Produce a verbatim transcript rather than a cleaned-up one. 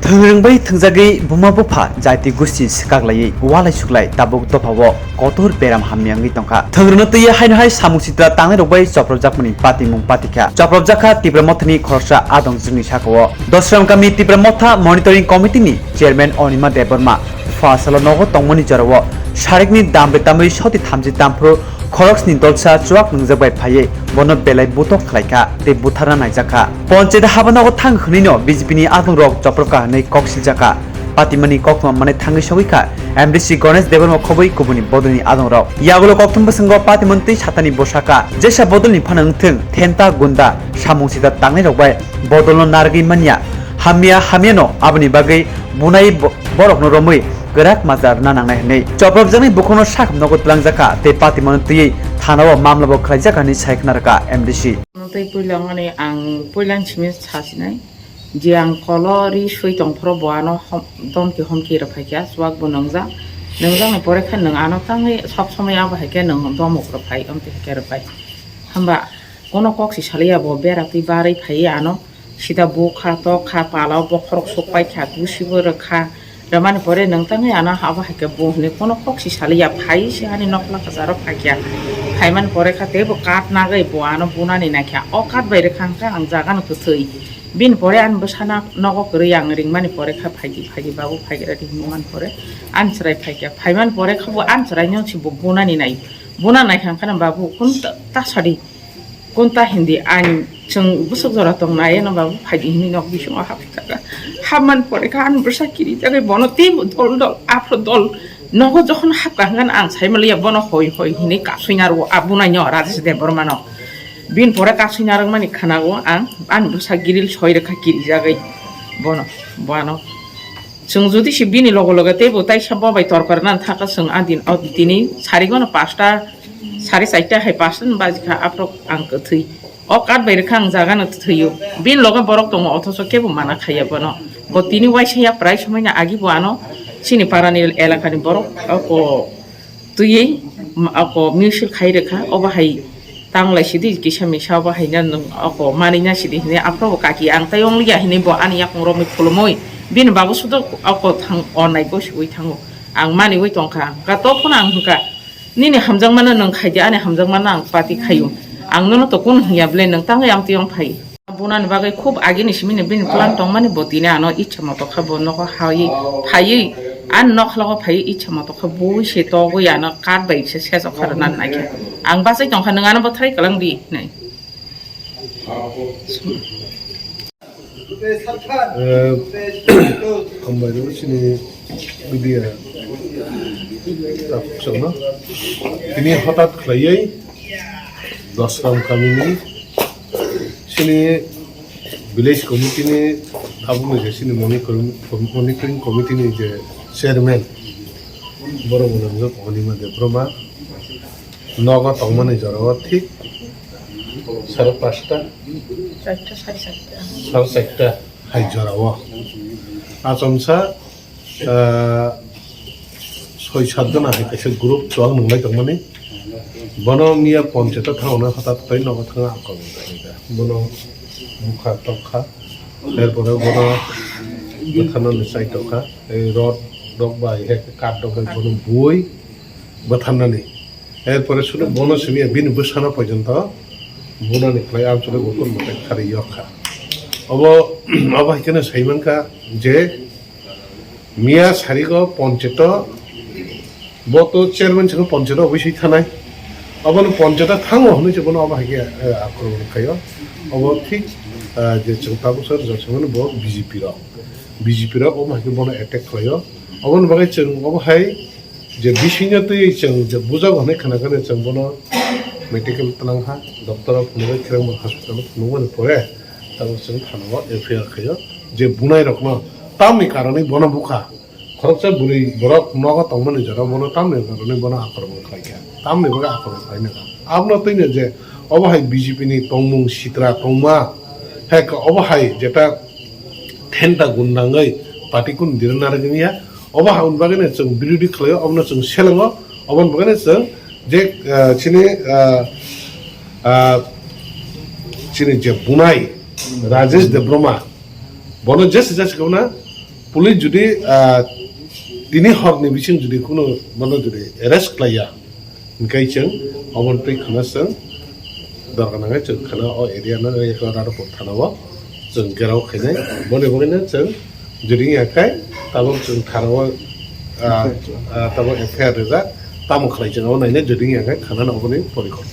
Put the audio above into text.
Thwngrwng bai thwngjagwi buma bupha jaiti gusti swkak laiwi walai suklai tabuk dophao kotor beram hamya wngwi tongkha. Thwngrwngno twiwi haino hai samung sitra tangnai rok bai chopropjakmani patimung patikha. Chopropjakha Tipra Mothani khoroksa adongjwkni sakao. Dosram kami Tipra Motha Monitoring Committee ni Chairman Onima Debbarma pha salo nogo tongmani jorao sarikni dam bai tamwi soti thamchi tamphru khoroksni dolsa chuak nwngjak bai phaiwi bono belai butok khlaikha tei butharna naijakha. Ponchayat habanogo thang hwnwino B J P ni adongrok chopropkha hwnwi kok siljakha. Patimani koktwma manwi thangwi sogwikha M D C Ganesh Debbarma khobwi kubuni bodolni adongrok. Yagulo kokthum bwskango patimani twi satani bwsakha. Jesa bodolni phano wngthwng, thenta gunda, samung sita tangnairok bai bodolno narwgwi manya. Hamya hamyano aboni bagwi bunai bo-, borokno romwi kwrak majra rwna nangnai hwnwi chopropjaknai bukhukno sakham nogo twlangjakha tei patimano twiwi thanao mamlabo khlaijak hwnwi sai khna rwkha M D C. Tei puila wngmani ang puila simi sasinai je ang kolo ri sui tongphuru bo ano hom-, domki homki rwphaikha chuak bo nwngjak. Nwngjakni pore khe nwng ano tangwi sok somoi abo hai khe nwng domok rwphai omtwi hai khe rwphai. Hamba kono kok si saliya bo bera twi barwi phaiwi ano sida bukha tokha pala o bokhorok sokpai kha gusibo rwkha. Rwmani pore nwng tangwi ano abo hai khe bo hwnwi kono kok si saliya phai se ani nokla kwcharo phaikha. Phaimani pore kha teibo kat nagwi bo ano bunani naikha o kat bai rwkha hwnkhe ang jagano kwthwi. Bini pore ani bwsana nogo kwrwi ang ringmani pore kha phaidi phaidi babu phaigra di hwnmani pore ani chwrai phaikha. Phaimani pore kha bo ani chwraino se bo bunani nai. Buna naikha hwnkhe babu kun ta sadi. Kunta hindi ani chwng bwswk jora tong nai eno ba phaidi hini nok bisingo hapkha. Hapmani pore kha ani bwsa kiri jagwi bono teibo dol dol aphro dol nogo jokhon hapkha hwnkhe ang sai manliya bono hoi hoi hini kasui narwo a bunai no Rajesh Debbarma no. Bini pore kasui narwkmani khwnago ang ani bwsa giril soi rwkha kiri jagwi bono bono. Chwng jodi se bini loge loge teibo taisa bo bai torkar nang thaka chwng a din o tini sarigono pasta sari charta hai pasta ni baji kha aphro ang kwthwi. O kat bai rwkha ang jaga no thwiyo. Bini loge borok tongo othocho kebo mana khaiya bono. Bo tini waisa ya prai somoi na agi bo ano chini para ni elaka ni borok o ko twiwi ma-, ako mutual khai rwkha, obo hai tanglai sidi kisa misa obo hai na nwng ako manwi na sidi hinwi aphro bo kaki ang tai ong liya hinwi bo ani yakung romwi khulumwi bini babu sudo ako thang onai gosiwi thango ang maniwi tongkha hwnkha to phano ang hwnkha nini hamjakmano nwng khaidi ani hamjakmano ang pati khaio ang nono to kunu hwnya ble nwng tangwi amtwi ong phai. Bunani bagwi khub agini simini bini plan tongmani bo tini ano ichha moto kha bo nogo hai phaiwi ani nokhlago phaiwi ichha moto kha bui se togwi ano kat bai se sejok kha rwna naikha. Ang bachai tongkha nwng ano bwthai kwlwng di hinwi. Eh, hambai rw sini media takhuk songno tini hotat khlaiwi Dosram kamini sini village committee ni tabukni je sini monitoring, monitoring committee ni je chairman borok bo nangjak Onima Debbarma nogo tongmani jorao thik sare pasta, sare charta hai jorao achomsa ah, soi sat jona hai kaisa group chuak nunglai tongmani. Bono miya ponchayat o thangna hotat khlai nogo thangna akormo khlaikha. Bono bukha tokha. Erpore bono bwtharnani chai tokha. Ei rod rok bai hai khe kat rok bai bono bui bwtharnani. Erpore sunu bono simi bini bwsano porjonto bunani khlai amchole ukur mwtai khari yokha. Obo, obo hai kheno saimankha je Miya sarigo poncheto, bo to chairman sino poncheto obisui thanai. Obono poncheto thango hwnwi se bono obo hai khe, eh, akromon khaio. Obo thik, eh, je chwng tabuk sar jotsamani bo B J P rok. B J P rok obo hai khe bono attack khlaio. Oboni bagwi chwng obo hai je bisingno twi chwng je bujak hwnwi khna khna chwng bono medical twlang ha, doctor o phunugwi Khirokma hospital o phunukmani pore tabuk chwng thana o F I R khaio. Je bunai rokno tamni karonwi bono bukha. Khoroksa bwrwi borok nogo tongmani jora bono tamni karonwi bono akromon khlaikha. Tamni bagwi akromon khlainai. Abono twino je obo hai B J P ni tongmung sitra tongma, hai khe obo hai jeta thenta gundangwi party kun dirna rwgwngya. Obo hai bagwino chwng birodhi khlaio, obono chwng selengo, oboni bagwino chwng je, ah, chini, ah, ah, chini je bunai Rajesh Debbarma, bono jesa jesa khe na Police jodi, ah, tini horni bising jodi kuno mano jodi arrest khlaiya, hingkai chwng obo twi khana chwng dorkar nangai chwng khana o area no Radhapur thana o chwng gherao khainai. Boni bagwi no chwng jodi yakhai tabuk chwng thana o, ah, ah, tabuk F I R rijak, tamo khlai chwng abo nainai jodi yakhai khana no oboni porikhok.